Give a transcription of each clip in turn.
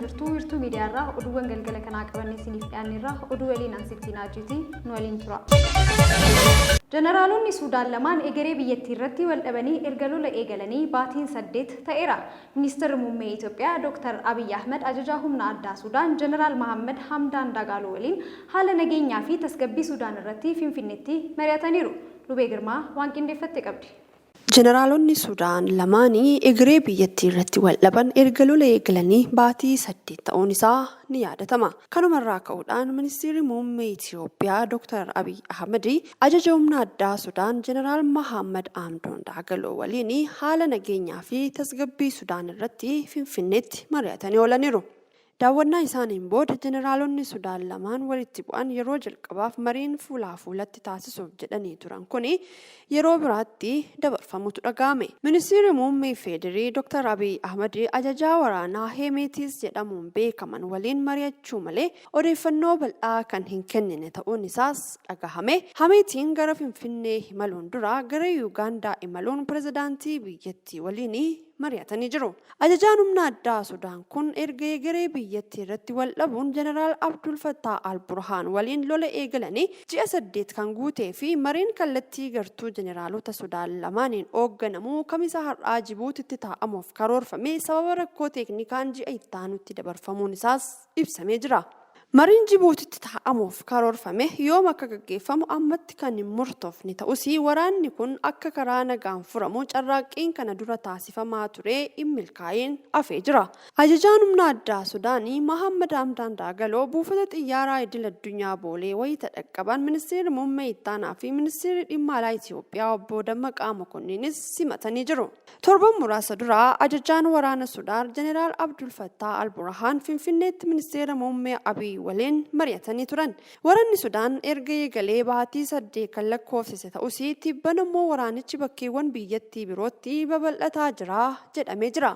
Jirtu Wiirtuu Miidiyaarraa oduuwwan galgala kanaa qabannee isiniif dhiyaanneerra. Oduu waliin an Sittii Naajiiti, nu waliin tura. Jeneraalonni Suudaan lamaan egeree biyyattii irratti wal dhabanii erga lola eegalanii baatiin 8 ta'eera. Ministirri Muummee Itoophiyaa Dooktar Abiy Ahmad ajajaa humna addaa Suudaan Jeneraal Mahaammad Hamdaan Dagaaloo waliin haala nageenyaa fi tasgabbii Suudaan irratti Finfinneetti mari'ataniiru. Lubee Girmaa waan qindeeffatte qabdi. Jeneraalonni Sudaan lamaanii egeree biyyattii irratti wal-dhaban erga lola eegalanii baatii 8 ta'uun isaa ni yaadatama. Kanumarraa ka'uudhaan Ministiirri Muummee Itiyoophiyaa Dr. Abiy Ahmad ajaja humna addaa Sudaan Jeneraal Mahaammad Aamdoon Daagaloo waliin haala nageenyaa fi tasgabbii Sudaan irratti Finfinneetti mari'atanii oolaniiru. Daawwannaa isaaniin booda Jeneraalonni Sudaan lamaan walitti bu'an yeroo jalqabaaf mariin fuulaa fuulatti taasisuuf jedhanii turan kuni yeroo biraatti dabarfamuutu dhaga'ame. Ministiirri Muummee FDRI Dr. Abiy Ahmad ajajaa waraanaa Heemeetiis jedhamuun beekaman waliin mari'achuu malee odeeffannoo bal'aa kan hin kennine ta'uun isaas dhagahame. Hameetiin gara Finfinnee imaluun dura gara Yuugaandaa imaluun pirezidaantii biyyattii waliin mari'atanii jiru. Ajajaan humna addaa Sudaan kun erga egeree biyyattii irratti wal dhabuun Jeneraal Abdul Fattaah Al-Burhaan waliin lola eegalanii ji'a 8 kan guutee fi mariin kallattii gartuu jeneraalota Sudaan lamaaniin oogganamu Kamisa har'aa Jibuutitti taa'amuuf karoorfame sababa rakkoo teeknikaan ji'a ittaanutti dabarfamuun isaas ibsamee jira. Mariin Jibuutitti taa'amuuf karoorfame yoom akka gaggeeffamu ammatti kan hin murtoofne ta'us, waraanni kun akka karaa nagaan furamu carraaqqiin kana dura taasifamaa ture hin milkaa'iin hafee jira. Ajajaan Humna Addaa Sudaanii Mahaammad Hamdaan Daagaloo buufata xiyyaaraa idil addunyaa Boolee wayita dhaqqaban Ministeerri Muummee Ittaanaa fi Ministeerri Dhimma Alaa Itiyoophiyaa Obbo Dammaqaa Mokonniinis simatanii jiru. Torban muraasa dura ajajaan waraana Sudaar Jeneraal Abdul Fattaah Al-Burhaan Finfinneetti Ministeera Muummee Abiy waliin mari'atanii turan. Waranni Sudaan erga eegalee baatii saddeet kan lakkoofsise ta'us tibbana immoo waraanichi bakkeewwan biyyattii birootti babal'ataa jira jedhamee jira.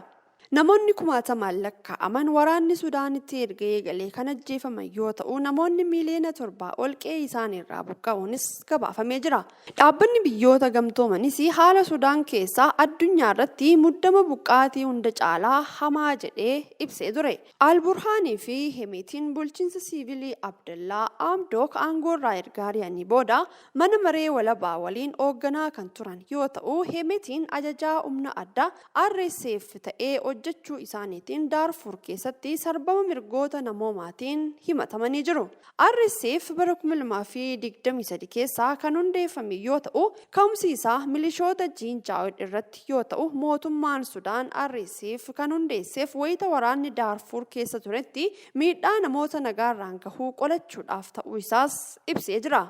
Namoonni kumaatamaan lakkaa'aman waraanni Sudaanitti erga eegalee kan ajjeefaman yoo ta'u namoonni miiliyoona torbaa ol qe'ee isaaniirraa buqqa'uunis gabaafamee jira. Dhaabbanni Biyyoota Gamtoomanis haala Sudaan keessaa addunyaa irratti muddama buqqaatii hunda caalaa hamaa jedhee ibsee ture. Al-Burhaanii fi Hemeetiin bulchiinsa siivilii Abdallaa Amdook aangoorraa erga ari'anii booda mana maree walabaa waliin oogganaa kan turan yoo ta'u, Hemeetiin ajajaa humna addaa RSF ta'ee hojjechuu isaaniitiin Daarfuur keessatti sarbama mirgoota namoomaatiin himatamanii jiru. RSF bara 2023 keessa kan hundeeffame yoo ta'u, ka'umsi isaa milishoota Jiinjaawid irratti yoo ta'u, mootummaan Sudaan RSF kan hundeesseef wayita waraanni Daarfuur keessa turetti miidhaa namoota nagaarraan gahuu qolachuudhaaf ta'uu isaas ibsee jira.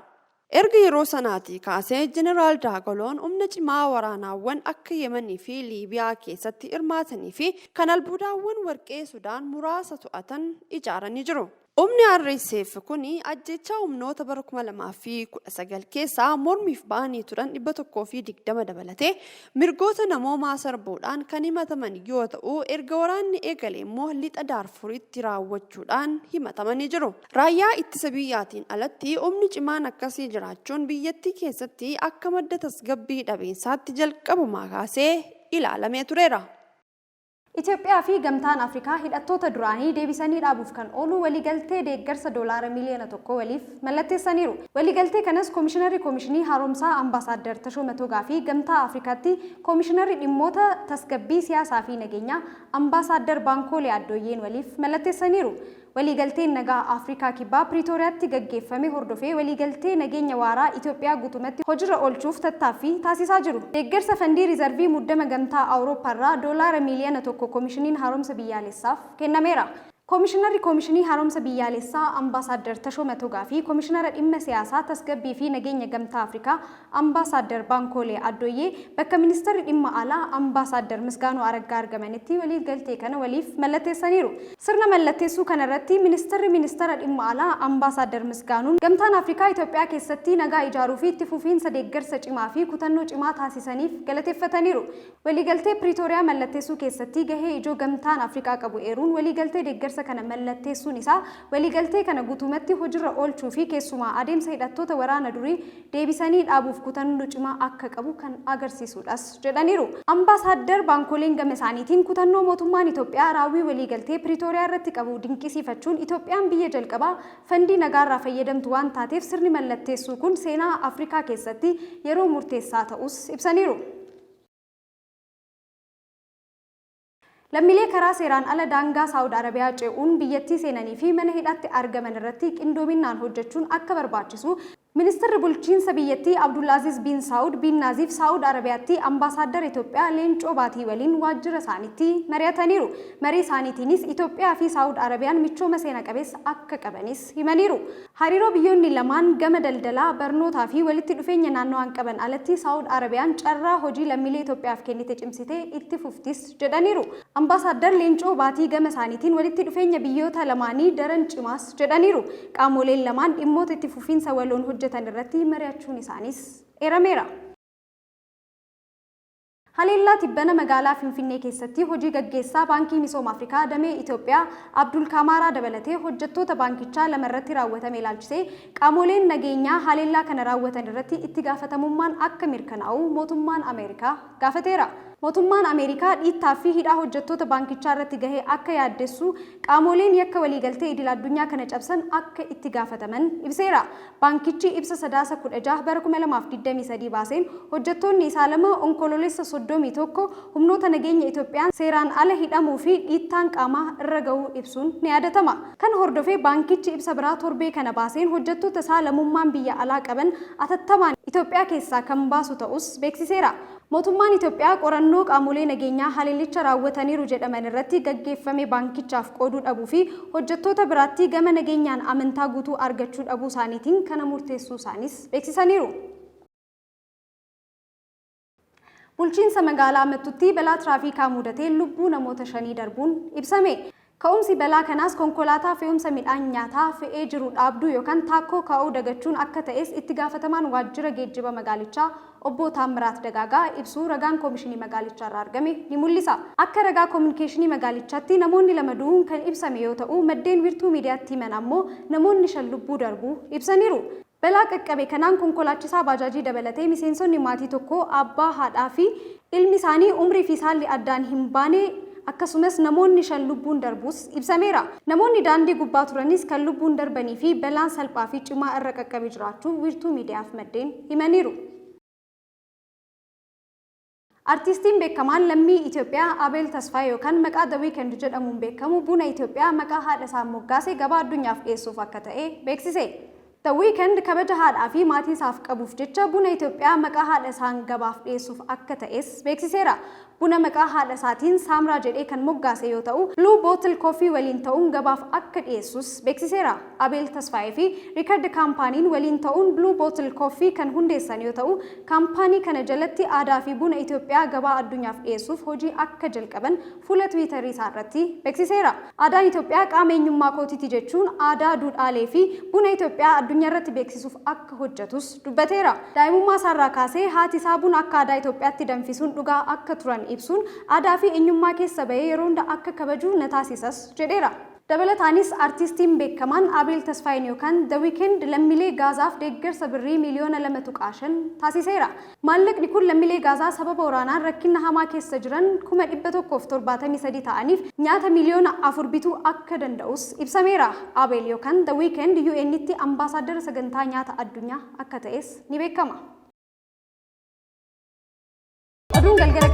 Erga yeroo sanaatii kaasee Jeneraal Daagaloon humna cimaa waraanaawwan akka Yemanii fi Liibiyaa keessatti hirmaatanii fi kan albuudaawwan warqee Sudaan muraasa to'atan ijaaranii jiru. Humni RSF kun ajjeechaa humnoota bara 2019 keessa mormiif ba'anii turan 120 dabalatee mirgoota namoomaa sarbuudhaan kan himataman yoo ta'u, erga waraanni eegalee immoo lixa Daarfuritti raawwachuudhaan himatamanii jiru. Raayyaa ittisa biyyaatiin alatti humni cimaan akkasii jiraachuun biyyattii keessatti akka madda tasgabbii dhabiinsaatti jalqabumaa kaasee ilaalamee tureera. Itoophiyaa fi Gamtaan Afrikaa hidhattoota duraanii deebisanii dhaabuuf kan oolu waliigaltee deeggarsa doolaara miiliyoona 1 waliif mallatteessaniiru. Waliigaltee kanas Komishinarri Komishinii Haaromsaa Ambaasaaddar Tashooma Togaa fi Gamtaa Afrikaatti Komishinarri Dhimmoota Tasgabbii Siyaasaa fi Nageenyaa Ambaasaaddar Baankoolee Addooyyeen waliif mallatteessaniiru. Waliigalteen nagaa Afrikaa Kibbaa Piriitooriyaatti gaggeeffame hordofee waliigaltee nageenya waaraa Itoophiyaa guutumatti hojirra oolchuuf tattaaffii taasisaa jiru. Deeggarsa fandii riizarvii muddama Gamtaa Awurooppaarraa Doolaara miiliyoona 1 Komishiniin Haaromsa Biyyaalessaaf kennameera. Komishinarri Komishinii Haaromsa Biyyaalessaa Ambaasaaddar Tashooma Togaa fi Komishinara Dhimma Siyaasaa, Tasgabbii fi Nageenya Gamtaa Afrikaa Ambaasaaddar Baankoolee Addooyyee bakka Ministarri Dhimma Alaa Ambaasaaddar Misgaanuu Araggaa argamanitti waliigaltee kana waliif mallatteessaniiru. Sirna mallatteessuu kanarratti Ministirri Ministeera Dhimma Alaa Ambaasaaddar Misgaanuun, Gamtaan Afrikaa Itoophiyaa keessatti nagaa ijaaruu fi itti fufiinsa deeggarsa cimaa fi kutannoo cimaa taasisaniif galateeffataniiru. Waliigaltee Piriitooriyaa mallatteessuu keessatti gahee ijoo Gamtaan Afrikaa qabu eeruun waliigaltee deeggarsa deeggarsa kana mallatteessuun isaa waliigaltee kana guutumatti hojiirra oolchuu fi keessumaa adeemsa hidhattoota waraana durii deebisanii dhaabuuf kutannoo cimaa akka qabu kan agarsiisuudhas jedhaniiru. Ambaasaaddar Baankoleen gama isaaniitiin kutannoo mootummaan Itoophiyaa raawwii waliigaltee Piriitooriyaa irratti qabu dinqisiifachuun Itoophiyaan biyya jalqabaa fandii nagaarraa fayyadamtu waan taateef sirni mallatteessuu kun seenaa Afrikaa keessatti yeroo murteessaa ta'us ibsaniiru. Lammiilee karaa seeraan ala daangaa Saawud Arabiyaa ce'uun biyyattii seenanii fi mana hidhaatti argaman irratti qindoominaan hojjechuun akka barbaachisu Ministirri bulchiinsa biyyattii Abdullaaziz bin Saawud bin Naaziif Saawud Arabiyaatti Ambaasaaddara Itoophiyaa Leencoo Baatii waliin waajjira isaaniitti mari'ataniiru. Marii isaaniitiinis Itoophiyaa fi Saawud Arabiyaan michooma seena qabeessa akka qabanis himaniiru. Hariiroo biyyoonni lamaan gama daldalaa, barnootaa fi walitti dhufeenya naannawaan qaban alatti Saawud Arabiyaan carraa hojii lammiilee Itoophiyaaf kennite cimsitee itti fuftis jedhaniiru. Ambaasaaddar Leencoo Baatii gama isaaniitiin walitti dhufeenya biyyoota lamaanii daran cimaas jedhaniiru. Qaamoleen lamaan dhimmoota itti fufiinsa waloon hojjetan irratti mari'achuun isaaniis eerameera. Haleellaa tibbana magaalaa Finfinnee keessatti hojii gaggeessaa Baankii Misooma Afrikaa damee Itoophiyaa Abdul Kaamaaraa dabalatee hojjettoota baankichaa lama irratti raawwatame ilaalchisee qaamoleen nageenyaa haleellaa kana raawwatan irratti itti gaafatamummaan akka mirkanaa'u mootummaan Ameerikaa gaafateera. Mootummaan Ameerikaa dhiittaa fi hidhaa hojjettoota baankichaa irratti gahe akka yaaddessu qaamoleen yakka waliigaltee idil addunyaa kana cabsan akka itti gaafataman ibseera. Baankichi ibsa Sadaasa 16 bara 2023 baaseen hojjettoonni isaa lama Onkoloolessa 31 humnoota nageenya Itoophiyaan seeraan ala hidhamuu fi dhiittaan qaamaa irra gahuu ibsuun ni yaadatama. Kana hordofee baankichi ibsa biraa torbee kana baaseen hojjettoota isaa lamummaan biyya alaa qaban atattamaan Itoophiyaa keessaa kan baasu ta'us beeksiseera. Mootummaan Itoophiyaa qorannoo qaamolee nageenyaa haleellicha raawwataniiru jedhaman irratti gaggeeffame baankichaaf qooduu dhabuu fi hojjettoota biraatti gama nageenyaan amantaa guutuu argachuu dhabuu isaaniitiin kana murteessuu isaaniis beeksisaniiru. Bulchiinsa magaalaa Mattuutti balaa tiraafikaa mudateen lubbuu namoota shanii darbuun ibsame. Ka'umsi balaa kanaas konkolaataa fe'umsa midhaan nyaataa fe'ee jiru dhaabduu yookaan taakkoo kaa'uu dagachuun akka ta'es itti gaafatamaan waajjira geejjiba magaalichaa obbo Taammiraat Dagaagaa ibsuu ragaan koomishinii magaalichaarraa argame ni mul'isa. Akka ragaa koominikeeshinii magaalichaatti namoonni lama du'uun kan ibsame yoo ta'u, maddeen wiirtuu miidiyaatti himan ammoo namoonni shan lubbuu darbuu ibsaniiru. Balaa qaqqabe kanaan konkolaachisaa baajaajii dabalatee miseensonni maatii tokkoo abbaa, haadhaa fi ilmi isaanii umrii fi saalli addaan hin baane akkasumas namoonni shan lubbuun darbuus ibsameera. Namoonni daandii gubbaa turanis kan lubbuun darbanii fi balaan salphaa fi cimaa irra qaqqabe jiraachuu wiirtuu miidiyaaf maddeen himaniiru. Artiistiin beekamaan lammii Itoophiyaa Abeel Tasfaayee yookaan maqaa The Weeknd jedhamuun beekamu buna Itoophiyaa maqaa haadha isaan moggaase gabaa addunyaaf dhiyeessuuf akka ta'e beeksise. The Weeknd kabaja haadhaa fi maatii isaaf qabuuf jecha buna Itoophiyaa maqaa haadha isaan gabaaf dhiyeessuuf akka ta'es beeksiseera. Buna maqaa haadha isaatiin Saamraa jedhee kan moggaase yoo ta'u, Blue Bottle Coffee waliin ta'uun gabaaf akka dhiyeessus beeksiseera. Abeel Tasfaayee fi Riikard Kaampaaniin waliin ta'uun Blue Bottle Coffee kan hundeessan yoo ta'u, kaampaanii kana jalatti aadaa fi buna Itoophiyaa gabaa addunyaaf dhiyeessuuf hojii akka jalqaban fuula Tiwiitarii isaa irratti beeksiseera. Aadaan Itoophiyaa qaama eenyummaa kootiiti jechuun aadaa, duudhaalee fi buna Itoophiyaa addunyaa irratti beeksisuuf akka hojjetus dubbateera. Daa'imummaa isaarraa kaasee haati isaa buna akka aadaa Itoophiyaatti danfisuun dhugaa akka turan ibsuun aadaa fi eenyummaa keessa bahee yeroo hunda akka kabaju na taasisas jedheera. Dabalataanis artiistiin beekamaan Abeel Tasfaayeen yookaan The Weeknd lammiilee Gaazaaf deeggarsa birrii miiliyoona 2.5 taasiseera. Maallaqni kun lammiilee Gaazaa sababa waraanaan rakkinna hamaa keessa jiran 173,000 ta'aniif nyaata miiliyoona 4 bituu akka danda'us ibsameera. Abeel yookaan The Weeknd UN'tti ambaasaaddara sagantaa nyaata addunyaa akka ta'es ni beekama. Oduun galgala